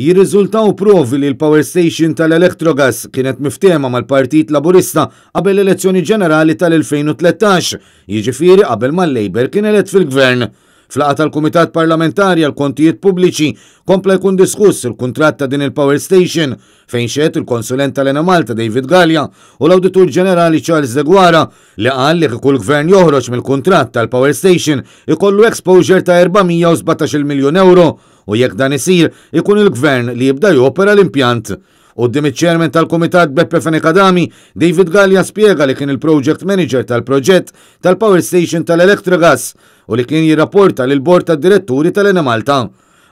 Jirriżultaw provi li l-power station tal-Electrogas kienet miftehma mal-Partit Laburista qabel l-elezzjoni ġenerali tal-2013, jiġifieri qabel ma l-Labour kien elett fil-Gvern. F'laqgħa tal-Kumitat Parlamentari għall-Kontijiet Pubbliċi kompla jkun diskuss il-kuntratt ta' din il-power station fejn xehed il-konsulent tal-Enemalta David Galea u l-Awditur Ġenerali Charles Deguara li qal li kieku l-Gvern joħroġ mill-kuntratt tal-power station ikollu exposure ta' 417 miljun euro u jekk dan isir ikun il-Gvern li jibda jopera l-impjant. Quddiem iċ-Chairman tal-Kumitat Beppe Fenech Adami, David Galea spjega li kien il-Project Manager tal-proġett tal-Power Station tal-Electrogas u li kien jirrapporta lill-Bord tad-Diretturi tal-Enemalta.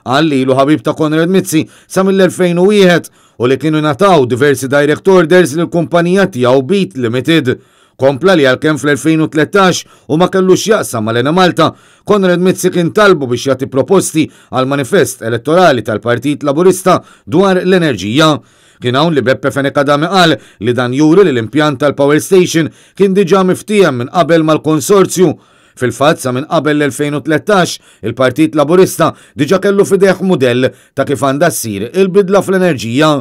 Qal li ilu ħabib ta' Konrad Mizzi sa mill-2001 u li kienu ngħataw diversi direct orders lill-kumpanija tiegħu Beat Limited. Kompla li għalkemm fl-2013 hu ma kellux x'jaqsam mal-Enemalta, Konrad Mizzi kien talbu biex jagħti proposti għall-manifest elettorali tal-Partit Laburista dwar l-enerġija. Kien hawn li Beppe Fenech Adami qal li dan juri li l-impjant tal-power station kien diġà miftiehem minn qabel mal-konsorzju. Fil-fatt, sa minn qabel l-2013, il-Partit Laburista diġà kellu f'idejh mudell ta' kif għandha ssir il-bidla fl-enerġija.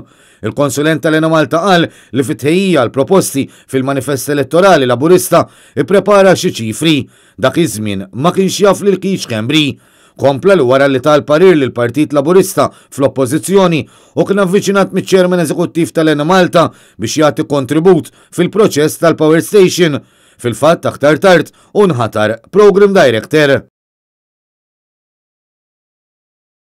Il-konsulent tal-Enemalta qal li fit-tħejjija għall-proposti fil-manifest elettorali Laburista ipprepara xi ċifri. Dak iż-żmien ma kienx jaf lil Keith Schembri. Kompla li wara li ta l-parir lill-Partit Laburista fl-Oppożizzjoni hu kien avviċinat miċ-Chairman Eżekuttiv tal-Enemalta biex jagħti kontribut fil-proċess tal-power station. Fil-fatt aktar tard hu nħatar Programme Director.